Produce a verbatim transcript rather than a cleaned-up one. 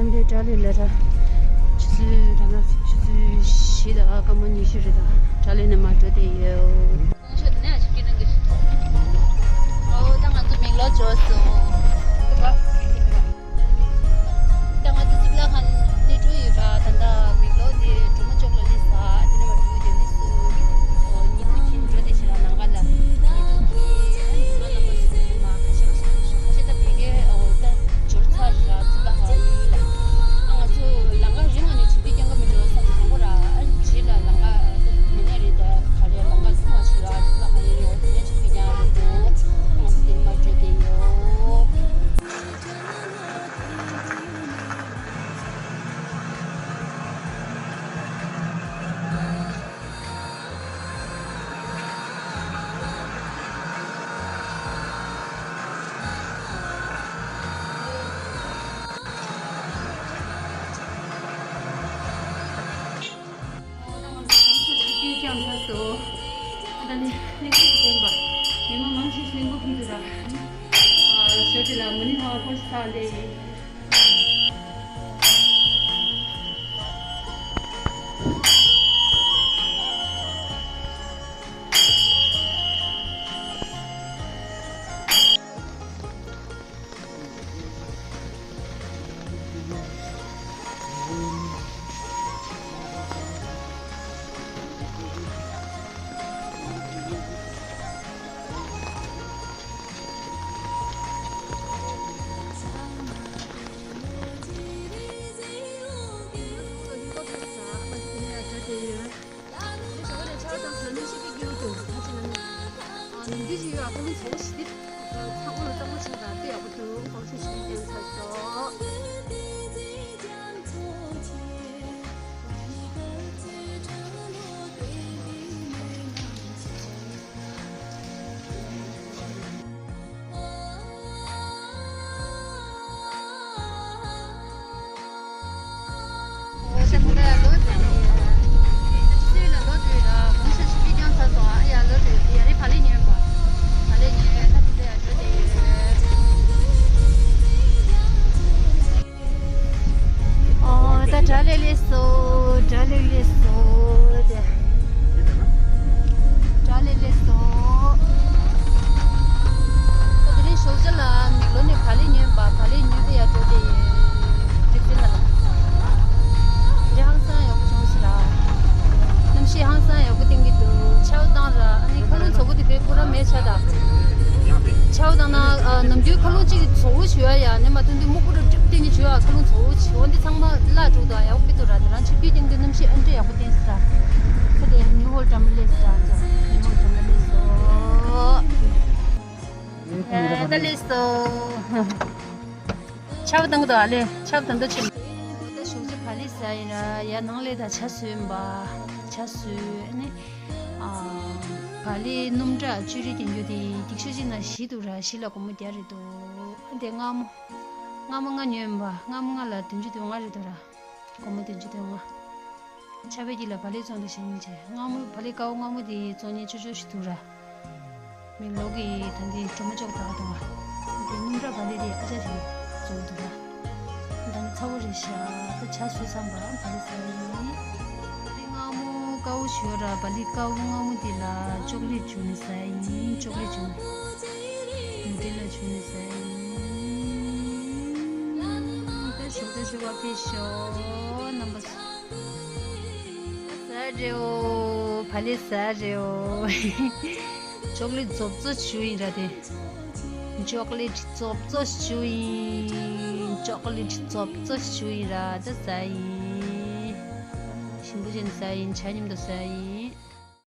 འདི་དྲ་ལི་ལ་ར། ཆུ་ཚོད་ད་ལྟ་ཆུ་ཚོད་བཞི་དང་སྐར་མ་ཉི་ཤུ་རེད་ད། དྲ་ལི་ནས་མར་འགྲོ་བསྡད་ཡོད། ལོངས་ཤོག་དེ་ནས་ཨ་ཅག་སྐད་གཏོང་གི། ཨོ་ད་ང་ཚོ་མེག་ལོར་འབྱོར་སོང་། ད་ང་ཚོ་གཙུག་ལག་ཁང་སླེབས་འགྲོ་ཡོད་པ། ད་ལྟ་མེག་ལོར་དེ་གྲོ་མོ་ཅོག་ལ་སླེབས་ས། དེ་ནས་མར་འགྲོ་ཡོད་དེ་མི་སུ། ཨོ་ཉི་གུ་ཁྱིམ་འགྲོ་དེ་ཞེ་ལ་ནང་ག་ལ། ཉི་གུ་གི་ཨ་ནི་ཉི་མ་རྣམ་པ་སུ་མ་ཁ་ཤས་ཁ་ཤས་ཁ་ཤས་ད་དེ་གའི་ཨོ་ད་འབྱོར་ཚར་ཞེ་ལ་གཙུག་ལག་ཁང་ཡིན་ལ། ཨ་ང་ཚོ་ལམ་ཁ་རིང་བ་ནས་ཆིབས་བསྒྱིར་རྒྱག་གི་མི་འགྲོ་བསམ་བསམ་གོ་ར། ཨ་རྗེས་ལ་ལམ་ཁ་མི་ནས་རེད་ད་ག་རེ་ལམ་ཁ་ཐུང་བ་ཞིག་ལ་གཙུག་ལག་ཁང་ཡིན་རེད། འོ་དེ་ནས་ཆིབས་བསྒྱིར་རྒྱག་རེད་འདུག་ང་ཚོ་དེ་མ་འགྲོ་དེ་ཡོད། ད་ནི་གླིང་བུ་བསྟན་པ། མི་མང་མང་ཆེ་གླིང་བུ་ཕུལ་འདུག་ར། ཞོ་དེ་ལ་མུ་ནི་ཧོ་ཁོ་ཤི་ས་ལེ། ནམ་རྒྱུན་ཞིག་ཡོད་ཨ་ཁ་ལུང་ཚོ་ཞིག་སྟེ། ཚང་མ་ལ་གཙང་མ་བྱས་པ་དཔེ་ཡག་པོ་འདུག་ཁོང་ཚོ་ཞིག་ཀྱང་ཚར་སོང་། ཨོ། ད་དྲ་ལས་ལས་སོ། དྲ་ལས་ལས་སོ། དེ། དྲ་ལས་ལས་སོ། ད་དེ་རིང་ཞོགས་ཇ་ལ་མེག་ལོར་ནས་བག་ལེབ་ཉོས་པ། བག་ལེབ་ཉོས་ཏེ་ཡར་འགྲོ་དེ་ཡིན། ཏིག་ཙི་ལ། འདི་ཧང་སང་ཡག་པོ་བྱུང་ཟེར་ར། གནམ་གཤིས་ཧང་སང་ཡག་པོ་བསྟན་གྱི་འདུག་ཆར་པ་བཏང་ར། ཨ་ནི་མཁའ་རླུང་བཙོག་པོ་དེ་བས་ཁོ་རང་མེད་ཆགས་ད། ཆར་པ་བཏང་ན་ཨ་ནམ་རྒྱུན་མཁའ་རླུང་གཅིག་བཙོག་པོ་བྱུང་ཡ་ཡ། ནས་མ་ཐོན་དུས་སྨུག་པོ་རབ་རིབ་བསྟན་གྱི་བྱུང་ཡ། མཁའ་རླུང་བཙོག་པོ་བྱུང་། འོ་འདི་ཚང་མ་བརླག་འགྲོ་འདུག་ཡག་པོ་སྐྱིད་འདུག་ར། དེ་རང་ཆིབས་བསྒྱིར་བསྟན་དུས་གནམ་གཤིས་ཨ་འདྲ་ཡག་པོ་བསྟན་ཟེར་ར། ཁ་དེ་ནིའུ་ཧོལ་འགྲམ་ལ་སླེབས་ཟེར་ར། ཚོ་ནིའུ་ཧོལ་འགྲམ་ལ་སླེབས་སོ། ཨ་ད་སླེབས་སོ། ཆར་པ་བཏང་གི་འདུག་ཨ་ལེ། ཆར་པ་ད་འདུག་ཆེ། ད་ཞོགས་ཇ་བག་ལེབ་ཟ་ཡིན་ར། ཡ་ནང་ལས་ད་ཇ་བཟོས་ཡིན་པ། ཇ་བཟོས་ནི། ཨ། བག་ལེབ་སྣུམ་འདྲ་བཅུད་རིལ་དེ་འགྱུར་དེ་འགྱིག་ཤོག་གཅིག་ནང་བཞི་འདུག་ར། བཞི་ལ་སྒོར་མོ་བརྒྱ་རེད་འདུག་དེ་སྔ་མོ། སྔ་མོ་ལྔ་ཉོས་ཡིན་པ། སྔ་མོ་ལྔ་ལ་བདུན་ཅུ་དོན་ལྔ་རེད་འདུག་ར། སྒོར་མོ་བདུན་ཅུ་དོན་ལྔ། ཆར་པའི་དཀྱིལ་ལ་བག་ལེབ་བཙོང་དུ་བྱེད་མི་བྱེད། སྔ་མོ་བག་ལེབ་དཀར་པོ་སྔ་མོ་དེ་བཙོང་མཁན་ཅོ་ཅོ་ཞིག་འདུག་ར། མེག་ལོར་གྱི་ད་འདི་གྲོ་མོ་ཅོག་ད་ག་འདུག་བ། དེ་སྣུམ་འདྲ་བག་ལེབ་དེ་ཨ་ཅག་ཞིག་བཙོང་འདུག་ར། ད་ནི་ཚ་པོ་རེད་ཤག་ད་ཇ་བཟོས་ཚར་བ་བག་ལེབ་ཟ་ཡིན། བག་ལེབ་སྔ་མོ་དཀར་པོ་ཞིག་ཡོད་ར། བག་ལེབ་དཀར་པོ་སྔ་མོ་དེ་ལ་ཅོག་ལེ་བྱུགས་ནས་ཟ་ཡིན། ཅོག་ལེ་བྱུགས་ནས། ནུ་ཏེ་ལ་བྱུགས་ནས་ཟ་ཡིན། ད་ཞོགས་ཇ་མཆོད་པ་ཕུལ་ཤོག་རྣམ་པ་ཚོ། ཟ་རེའོ། བག་ལེབ་ཟ་རེའོ། ཅོག་ལེ་རྫོབ་རྫོབ་བྱུགས་ཡིན་ར་དེ། ཅོག་ལེ་རྫོབ་རྫོབ་བྱུགས་ཡིན། ཅོག་ལེ་རྫོབ་རྫོབ་བྱུགས་ཡིན་ར། ད་ཟ་ཡིན། ཞིམ་པོ་བྱས་ནས་ཟ་ཡིན། ཇ་མཉམ་དུ་ཟ་ཡིན།